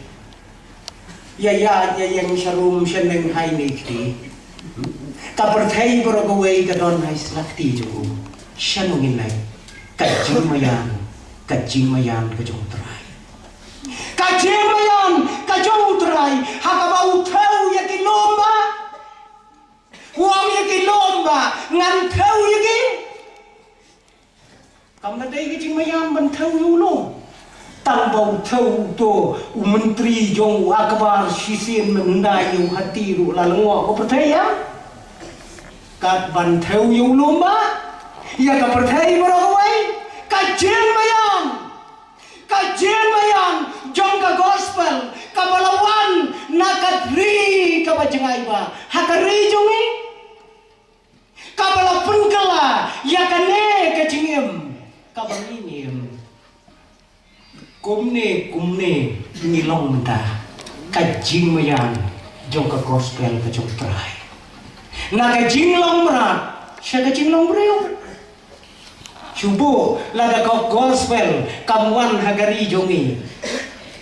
Ïa ïa ïa ïeng sharum shaneng ha ine i kti. Ka pyrthei baroh kawei ka don ha i sla kti jong u. Shano ngin leit? Ka jingmaïan, ka jingmaïan ka jong U Trai. Ka jingmaïan ka jong U Trai ha kaba u thew ïa ki lum ba. U ong ïa ki lum ba ngan thew ïa ki. Kam dei ka jingmaïan ban thew ïa u lum. Tang ba u thew u to u myntri jong u Akbar shisien, mynta ïa u hati ruh la lyngngoh ka pyrthei ïa. Kat ban thew ïa u lum ba ïa ka pyrthei baroh kawei. Ka jingmaïan. Ka jingmaïan jong ka gospel kaba la wan na ka ri kaba jngai ba ha ka ri jong ngi. Kaba la pynkylla ïa kane ka jingim. Kaba ngi ngim. Kumne, kumne, ngi long mynta ka jingmaïan jong ka gospel ka jong U Trai. Na ka jinglong mrad sha ka jinglong briew. Shu buh lada ka gospel kam wan ha ka ri jong ngi.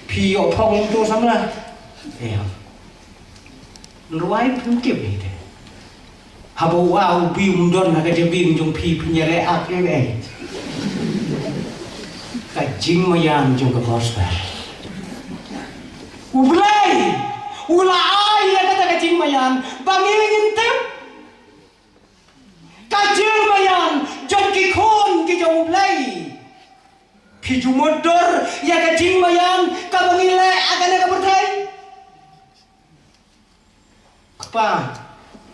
Phi ïoh phong to samla. Ïa. Nruwai phi ym tip hi te. Haba u A u B um don ha ka jabieng jong phi, phin ïaleh ak ïa ei. Ka jingmaïan jong ka gospel. U Blei u la ai ïa kata ka jingmaïan ba ngi ngin tip. Ka jingmaïan jong ki khun ki jong U Blei. Phi ju mutdur ïa ka jingmaïan kaba ngi leh ha kane ka pyrthei. Kpa,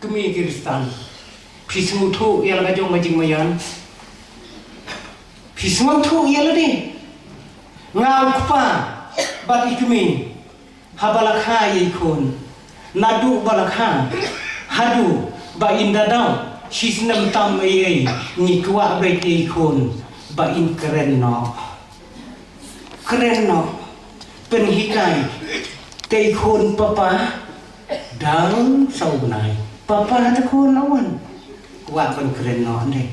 kmie Khristan, phi sngewthuh ïa la ka jong ka jingmaïan? Phi sngewthuh ïa lade? Nga u kpa bad i kmie, haba la kha ïa i khun, naduh ba la kha haduh ba in da daw shi snem tam ei ei, ngi kwah beit ïa i khun ba in kren noh. Kren noh. Pynhikai. Te i khun, papa, dang saw bnai, papa, te khun, la wan. Kwah ban kren noh ne.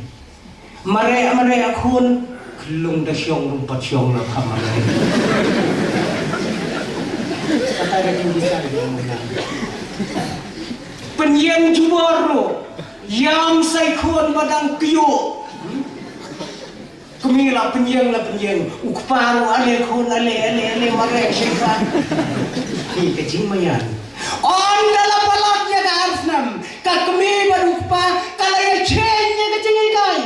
Mareh mareh khun. Khlung da shong ruh pat shong la pha mareh. Kata ka jingkisai jong u nang. Pynïeng jubor ruh. Ïam sa i khun ba dang kyiuh. Kmie la pynïeng, la pynïeng. U kpa ruh, ale khun, ale, ale, ale, mareh shai pat. Ni ka jingmaïan. Ynda la palat ïa ka ar snem, ka kmie bad u kpa ka la ïa change ïa ka jinghikai.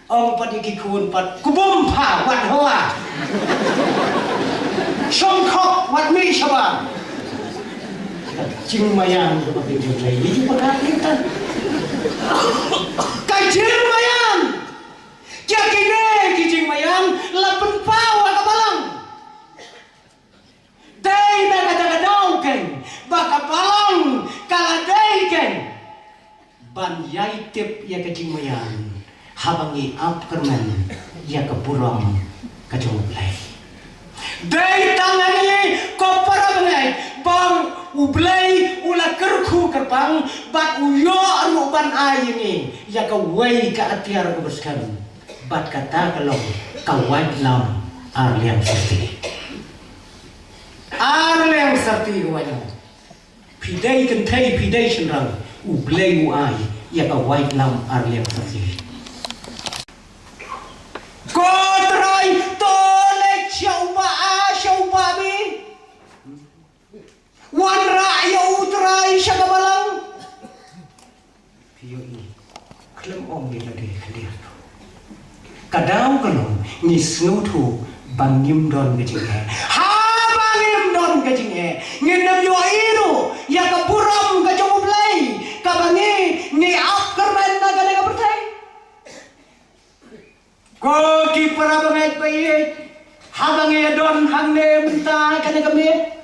Ong pat ïa ki khun pat, kbum pha, wat hawa. Shongkhop, wat mih shabar. Jingmaïan kaba phi ju trei, ïa ki pakat kita. Ka jingmaïan. Ïa kine ki jingmaïan la pynpaw ha ka balang. Dei na kata ka daw keiñ ba ka balang ka la dei keiñ ban ïai tip ïa ka jingmaïan haba ngi ap kyrmen ïa ka burom ka jong U Blei. Dei tang hangne ko para bangeit ba U Blei u la kyrkhu kyrpang bad u ïoh ruh ban ai ïa ngi ïa kawei ka atiar kaba skhem. Bad kata ka long ka waitlam arliang syrti. Arliang syrti ka waitlam. Phi dei kynthei, phi dei shynrang, U Blei u ai ïa ka waitlam arliang syrti. Ko Trai, to leit sha u Bah A, sha u Bah B. Wanrah ïa U Trai sha ka balang. Phi ïohi, khlem ong ïa lade khyndiat. Ka daw ka long ngi sngewthuh ba ngim don ka jingeh. Haba ngim don ka jingeh, ngin ym ïohi ruh ïa ka burom ka jong U Blei kaba ngi, ngi ap kyrmen na kane ka pyrthei. Ko ki para bangeit ba ïeit, haba ngi ïa don hangne mynta ha kane ka miet,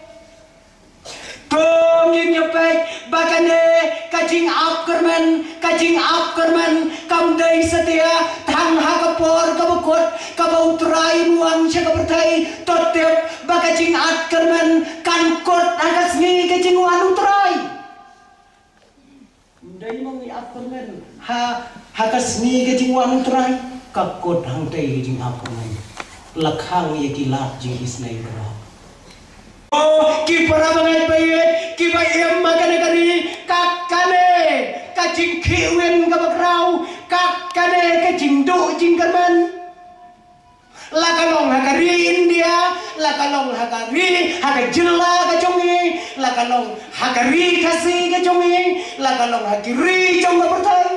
to ngin ïa peit ba kane ka jingap kyrmen, ka jingap kyrmen kam dei satia tang ha ka por kaba kut kaba U Trai un wan sha ka pyrthei. To tip ba ka jingat kyrmen kan kut ha ka sngi ka jingwan U Trai. Ym dei ma ngi ap kyrmen ha, ha ka sngi ka jingwan U Trai, ka kut hangtei ka jingap kyrmen. La khang ïa ki lad jingisynei baroh. O ki para bangeit ba ïeit kiba im ha kane ka ri, kat kane ka jingkhih win kaba khraw, kat kane ka jingduh jingkyrmen. La ka long ha ka ri India, la ka long ha ka ri, ha ka jylla ka jong ngi, la ka long ha ka ri Khasi ka jong ngi, la ka long ha ki ri jong ka pyrthei.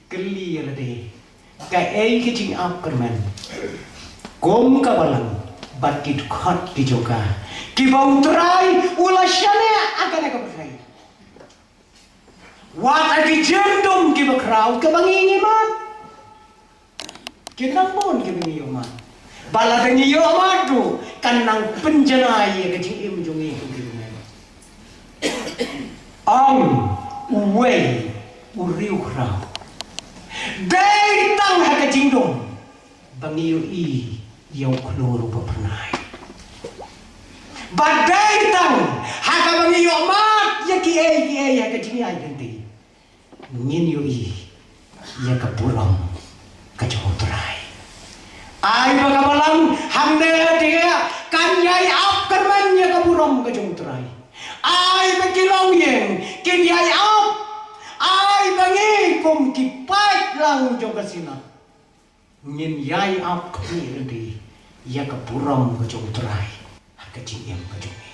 Kylli ïa lade, kaei ka jingap kyrmen kum ka balang bad ki dkhot ki jong ka kiba U Trai u la shaniah ha kane ka pyrthei? Wat ha ki jingdum kiba khraw kiba ngi ngi mad. Ki nang bun kiba ngi ïoh mad. Ba lada ngi ïoh mad ruh kan nang pynjanai ïa ka jingim jong ngi kum ki bangeit. Ong uwei u riewkhraw, Dei tang ha ka jingdum ba ngi ïohi ïa u khlur u ba pynai. Ba dei tang ha kaba ngi ïohmad ïa kiei kiei ha ka jingïaid lynti, ngin ïohi ïa ka burom ka jong U Trai. Ai ba ka balang hangne te kan ïai ap kyrmen ïa ka burom ka jong U Trai. Ai ba ki longïing kin ïai ap. Ai ba ngi kum ki paidlang jong ka Sinod ngin ïai ap khmih lynti ïa ka burom ka jong U Trai ha ka jingim ka jong ngi.